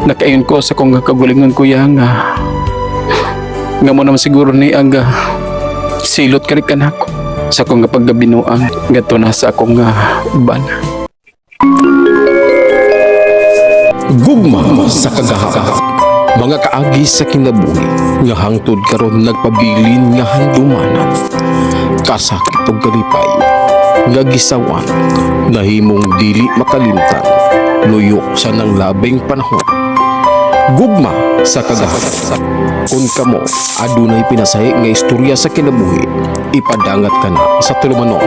Nakaingon ko sa kong kagulingon, kuya, nga nga mo naman siguro ni ang silot kari kanako sa akong nga paggabinuang ngadto na sa akong bana. Gugma sa kagahapon. Mga kaagi sa kinabuhi nga hangtod karon nagpabilin nga handumanan. Kasakit og kalipay nga gisawan nahimong dili makalimtan luyok sa nang labing panahon. Gugma sa kagahapon. Kung kamo adunay pinasahi nga istorya sa kinabuhi, ipadangat ka na sa tulumanon.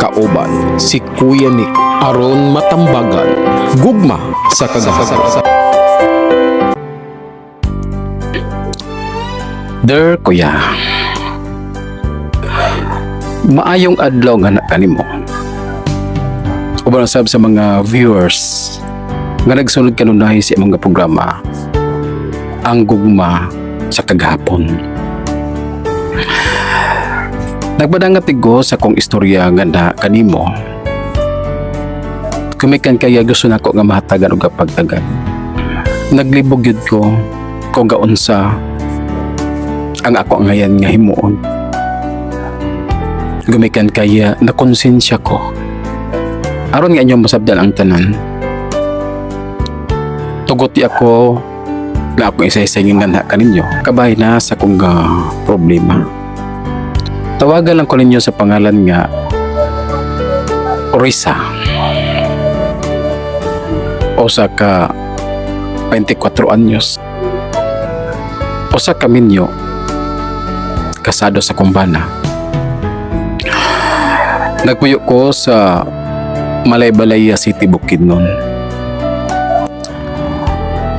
Kauban si Kuya Nick aron matambagan. Gugma sa kagahapon. Der kuya. Maayong adlaw nga na kanimo. Uban sab sa mga viewers nga nagsunod kanunay sa imong nga programa, Ang Gugma sa Kagahapon. Nagpadangat ko sa kong istorya nga na kanimo. Kumikan kaya gusto nako nga mahatagan og pagtagan. Naglibog gyud ko kung gaunsa ang ako ngayan nga himuon. Gumikan kaya nakonsensya ko. Aron nga inyong masabdan ang tanan. Tugot ako nga ako isa-isa nga na kaninyo. Kabay na sa kong problema. Tawagan lang ko ninyo sa pangalan nga Risa. Usa ka 24 anyos. Usa ka minyo, kasado sa kumbana. Nagpuyo ko sa Malaybalaya City, Bukidnon.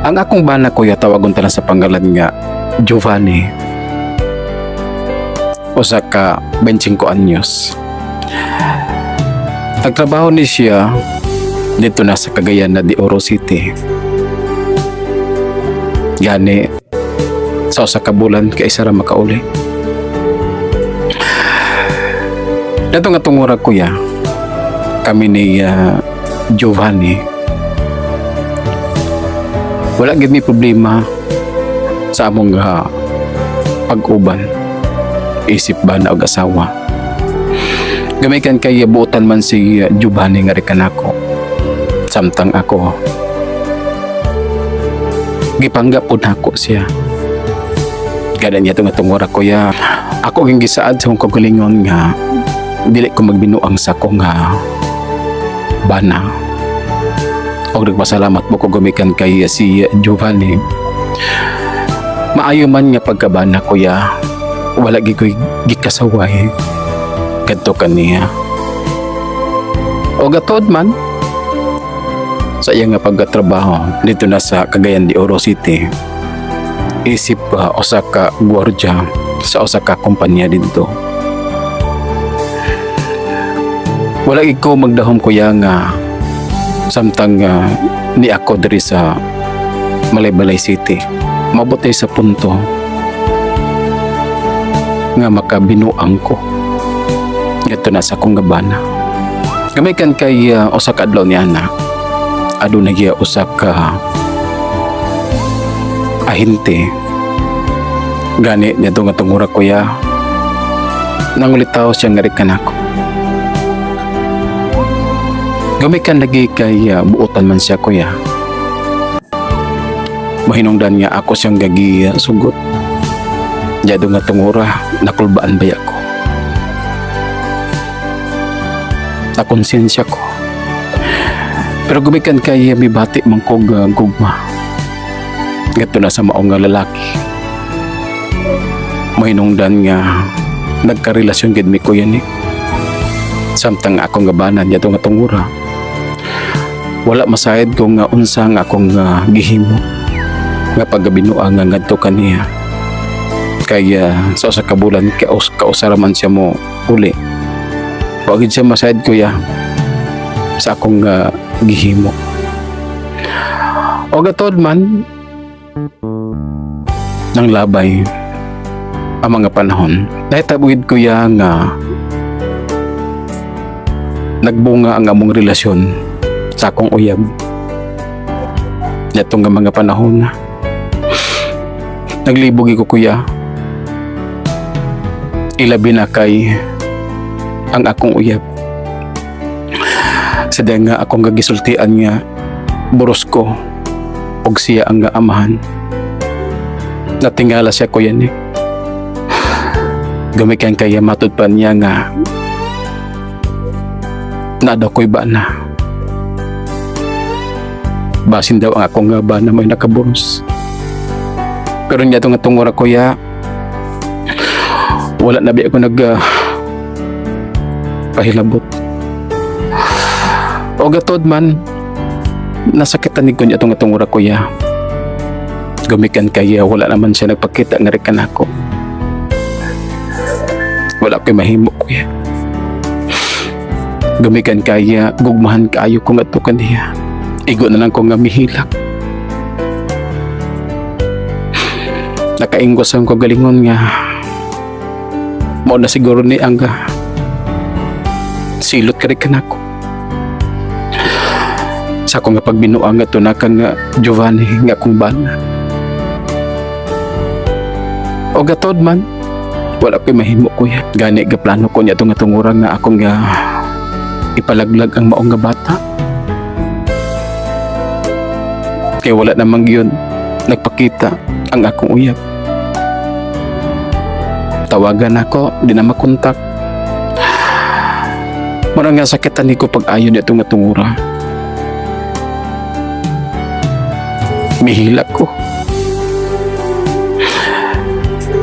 Ang akong bana, kuya, tawagon ta na sa pangalan nga Giovanni. Usa ka 25 anyos. Nagtrabaho ni siya dito na sa Cagayan na de Oro City. Gani sa usa ka bulan kay isa ra makauli. Dato nga tungura, kuya, kami ni Giovanni, wala gid mi problema sa among pag-uban isip ba na og asawa. Gamikan kay buotan man si Giovanni nga kanako samtang ako gipangga po nako siya. Gana niya nga tungura, kuya, ako ging gisaad sa akong kagalingon nga dili ko magbinuang sa akong bana. Og nagpasalamat mo ko gumikan kay si Giovanni maayo man nga pagkabana, kuya, wala gid ko'y gikasaway kadto kaniya. O gatod man sa iya nga pagkatrabaho dito na sa Cagayan de Oro City isip usa ka gwardiya sa usa ka kumpanya didto. Wala gid ko magdahom, kuya, nga samtang ni ako diri sa Malaybalay City mabutay sa punto nga makabinuang ko ngadto na sa akong gabana. Gamay kan kay usa ka adlaw ni ana aduna giya usa ka ahente. Gani niya nga tungura, kuya, nangulitaw siya nga kanako. Gumikan lagi kay buotan man siya, kuya. Mahinungdan nga ako siyang gagi sugot. Jado nga tungura, nakulbaan ba ako. Nakonsensya ko. Pero gumikan kay mibati man kog gugma ngadto na sa maong nga lalaki. Mahinungdan nga nagkarelasyon gid mi, kuya, ni. Samtang akong gabanan niya nga tungura, wala masayod ko nga unsa nga akong gihimo nga paggabinuang nga ngadto kaniya. Kaya sa usa ka bulan kausara man siya mo uli. Wa gid siya masayod, kuya, sa akong gihimo. O gatod man ng labay ang mga panahon. Nahitabo gid, kuya, nga nagbunga ang among relasyon sa akong uyab. Yatong nga mga panahon na naglibog ko, kuya, ilabi na kay ang akong uyab sa nga akong gagisultian nga buros ko og siya ang nga amahan. Natingala siya, kuya, ni gumikan kaya matud pa niya nga na daw ko'y bana. Basin daw ang akong nga bana may nakaburos. Pero niya nga tungura, kuya, wala na bi ako nag pahilabot. O gatod man, nasakitan ni ko niya itong tungura, kuya. Gumikan kaya wala naman siya nagpakita nga rekan ako. Wala ko'y mahimo, kuya. Gumikan kaya gugmahan kaayo ko nga kaniya. Igo na lang ko nga mihilak. Nakaingos ang kagalingon nga mao na siguro ni ang silot kari kanako. Sa akong nga pagbinuang nga tunaka nga Giovanni nga akong bana. O gatod man, wala ko'y mahimo, kuya. Gani gaplano ko niya itong nga tungura nga akong nga ipalaglag ang maong nga bata. Kaya wala namang yun nagpakita ang akong uyab. Tawagan ako, di na makontak. Mura nga sakitan ni ko pag-ayon niya itong nga tungura. Mihilak ko.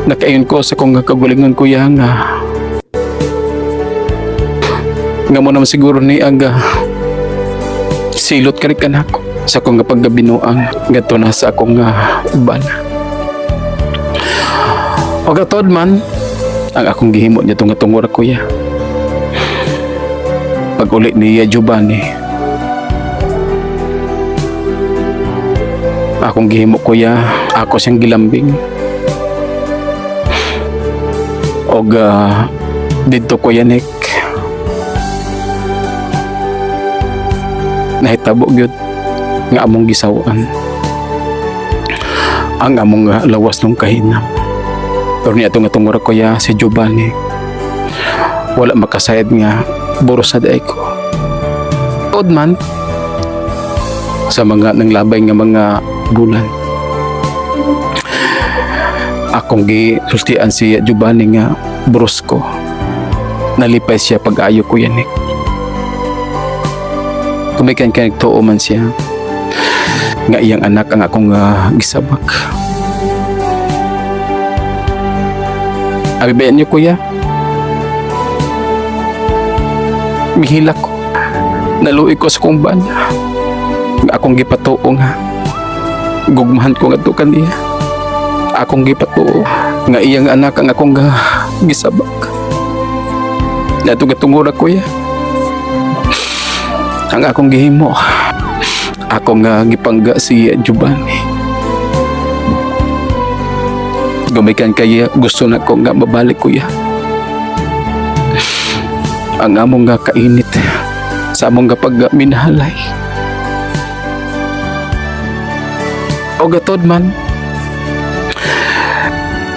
Nakayon ko sa kong kagalingon, kuya, nga nga mo naman siguro ni ang silot kari kanako sa akong nga paggabinuang gato na sa akong uban. O gatod man, ang akong gihimo niya nga tungura, kuya. Pag uli niya Giovanni, akong gihimo, kuya, ako siyang gilambing. Og didto, kuya Nick, nahitabo gyud nga among gisawan ang among lawas nung kahinam. Pero niya nga tungura, kuya, si Giovanni wala makasayad nga buros na daay ko. Od man sa mga nanglabay nga mga bulan, akong gisultian si Giovanni nga buros ko. Nalipay siya pag-ayo ko yan eh. Kumikan kay nagtuo man siya nga iyang anak ang akong gisabak. Abi ba niyo, kuya? Mihilak ko. Naluoy ko sa kong bana. Nga akong gipatuo nga gugmahan ko nga to kaniya. Akong gipatuo nga iyang anak ang akong gisabak. Nato gatungura, kuya. Ang akong gihimo, ako nga gipangga si Giovanni. Gumikan kaya gusto na ko nga mabalik, kuya. Ang among nga kainit sa among nga pagminahalay. O gatod man,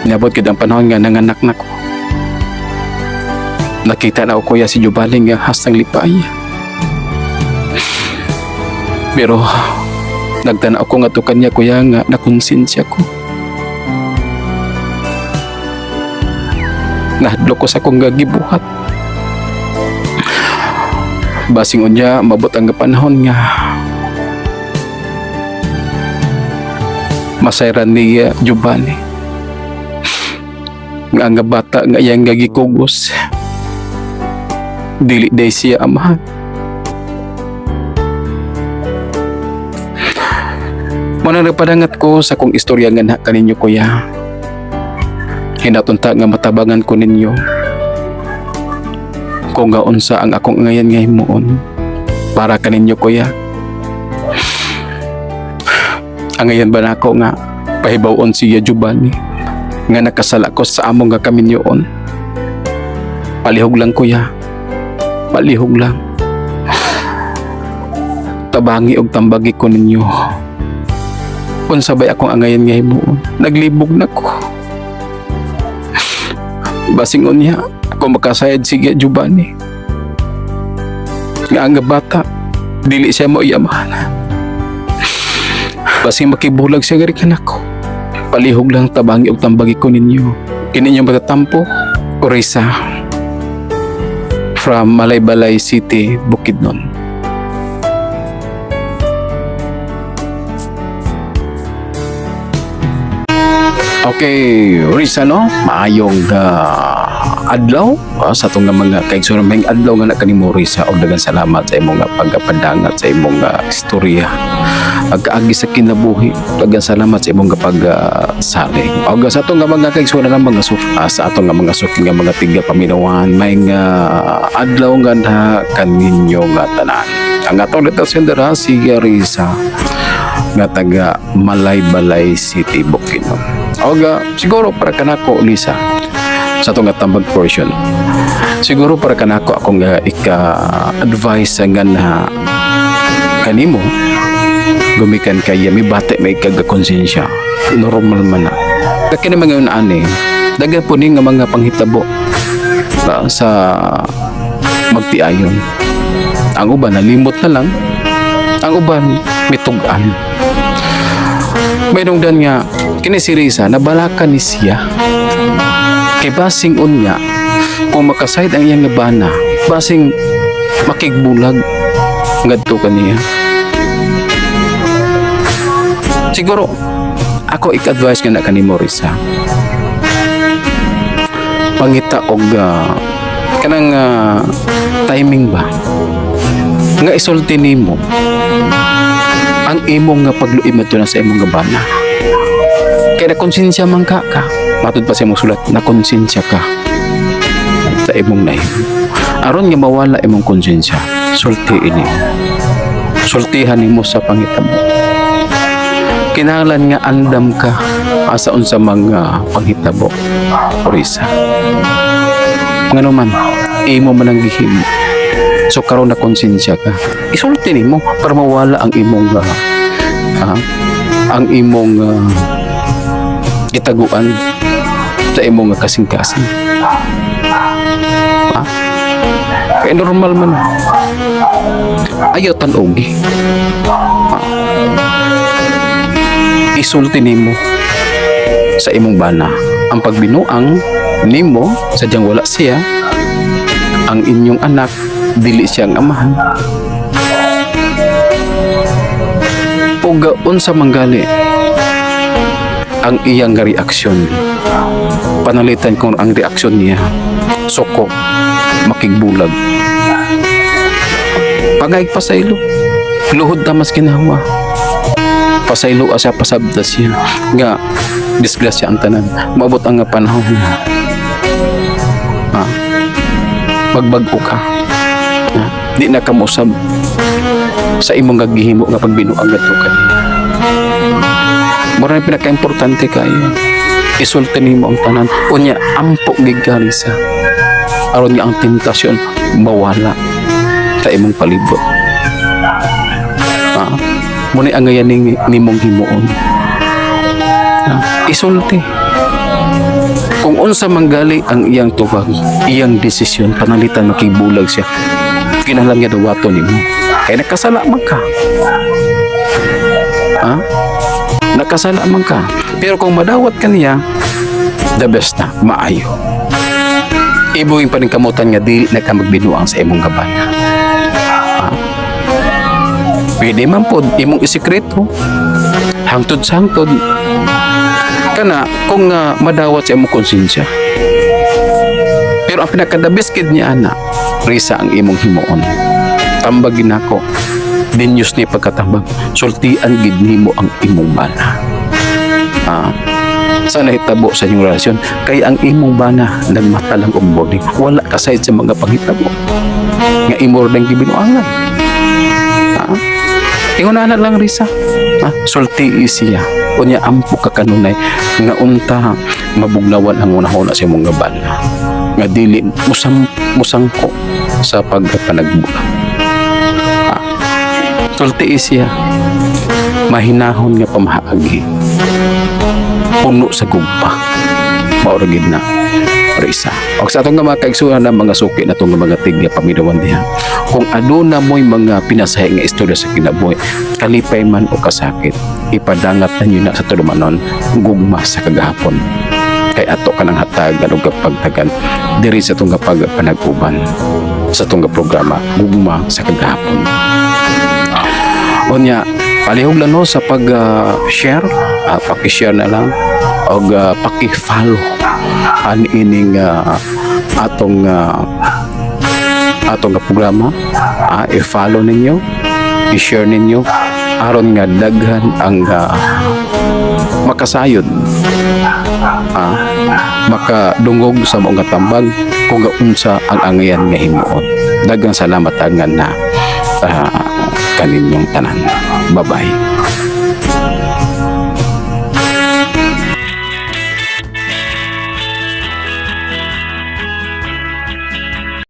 nabot gid ang panahon nga nanganak na ko. Nakita na ako, kuya, si Giovanni nga hastang lipay. Pero nagtanaw ko nga to kanya, kuya, nga nakonsensya ko. Nahadlok ko sa akong gagibuhat. Basing unya mabot ang panahon nga masayran ni Giovanni nga ang bata nga iyang gagikugos dili day siya amahan. Muna nagpadangat ko sa kong istorya nga na kaninyo, kuya. Hinatunta nga matabangan ko ninyo kung nga unsa ang akong ngayan nga himuon para kaninyo, kuya. Ang ngayon ba nako nga pahibawon siya Giovanni nga nakasala ko sa among nga kaminyoon. Palihog lang, kuya. Palihog lang. Tabangi og tambagi ko ninyo. Unsa bay akong angayan nga himuon? Naglibog na ko. Basing unya, ako makasayad sige Giovanni. Nga ang bata, dili siya mo iyamahan. Basing makibulag siya gari kanako. Palihog lang tabangi og tambagi ko ninyo. Kini inyong matatampo, Orisa. From Malaybalay City, Bukidnon. Okay, Risa, no? Maayong adlaw sa atong nga mga kaigsoon. Maayong adlaw nga na kanimo, Risa, og daghang salamat sa imong nga pagkapadangat sa imong istorya. Pagkaagi sa kinabuhi, daghang salamat sa imong pagsalig. Og sa atong nga mga kaigsoon na mga sa atong nga mga suki nga mga tiga paminawan, maayong adlaw nga na kaninyo nga tanan. Ang atong letter sender ha, si Risa nga taga Malaybalay City, Bukidnon. Og siguro para kanako, Lisa, sa atong nga tambag portion. Siguro para kanako akong ika-advise nga na kanimo gumikan kay may bate may kagakonsensya, normal man na. Kaya mga yun ani, daghan po ni nga mga panghitabo sa magtiayon. Ang uban nalimot na lang, ang uban mitug-an. May nungdan nga kini si Risa nabalakan ni siya. Kay basing unya kung makasayod ang iyang bana, basing makigbulag ngadto kaniya. Siguro ako ik-advise nga na kanimo, Risa. Pangita og kanang timing ba nga isulti nimo ang imong nga pagluib na sa imong nga bana. Kaya na konsensya man ka. Matod pa sa imong sulat, na konsensya ka sa imong nahimo. Aron nga mawala imong konsensya, sulti ini. Sultihan nimo sa pangitabo. Kinahanglan nga andam ka asa unsa mga panghitabo, Risa. Ngano man, imo man ang gihimo. So karon na konsensya ka. Isulti nimo para mawala ang imong gitaguan sa imong kasing-kasing. Ha? Kaya normal man. Ayaw tan-ogi. Ha? Isulti nimo sa imong bana ang pagbinuang nimo sadyang wala siya, ang inyong anak dili siya ang amahan, ug unsa manggali ang iyang nga reaksyon. Panalitan kung ang reaksyon niya soko, makigbulag, pangayig pasaylo, luhod na mas ginawa, pasaylo siya, pasabda siya nga disgrasya ang tanan. Maabot ang nga panahon ha, magbag-o ka ha, di na ka mosab sa imong gagihimo nga pagbinuang ngadto kaniya. Mura na pinaka-importante kayo, isulti nimo ang tanan. Unya ampo gid ka, Risa, aron nga ang tentasyon mawala sa imong palibot. Ha? Muna ang ngayon nimong himuon. Ha? Isulti. Kung unsa manggali ang iyang tubag, iyang desisyon, panalitan makibulag siya. Kinahanglan nga dawaton nimo. Kay nakasala man ka. Ha? Nakasala man ka. Pero kung madawat ka niya, the best na, maayo. Ibuhin pa rin kamutan nga dili na ka magbinuang sa imong gabana. Ha? Pwede man pod imong isikreto. Hangtod sa hangtod. Kana kung madawat sa imong konsensya. Pero ang pinaka-the best gid niya ana, Risa, ang imong himuon. Tambag nako. Dinyos ni pagkatambag. Sultian gid nimo ang imong bana. Ah, sa nahitabo sa inyong relasyon kay ang imong bana nagmata lang og boarding, wala ka sa mga panghitabo nga imo rin gibinuangan, ha. Ingon na lang, Risa, ha, sulti siya. Unya ampo ka kanunay nga unta mabugnawan ang unahuna sa imong bana nga dili musangko sa pagpanagbulang, ha. Sulti siya. Mahinahon nga pamaagi. Puno sa gugma. Mao ra gid na, Risa. Og sa atong nga mga kaigsuonan na mga suki na itong mga tigya paminawan diha. Kung aduna mo'y mga pinasahi nga istorya sa kinabuhi, kalipay man o kasakit, ipadangat na ninyo na sa tulumanon, Gugma sa Kagahapon. Kay ato ka ng hatagan o pagtagan diri sa itong pagpanag-uban sa itong programa Gugma sa Kagahapon. Unya, palihog lang, no, sa pag-share, paki-share na lang og paki-follow an ining atong nga programa. I-follow ninyo, i-share ninyo aron nga daghan ang makasayod, makadungog sa mga tambag kung unsa ang angayan nga himuon. Daghang salamat angan na kaninyong tanan. Bye bye.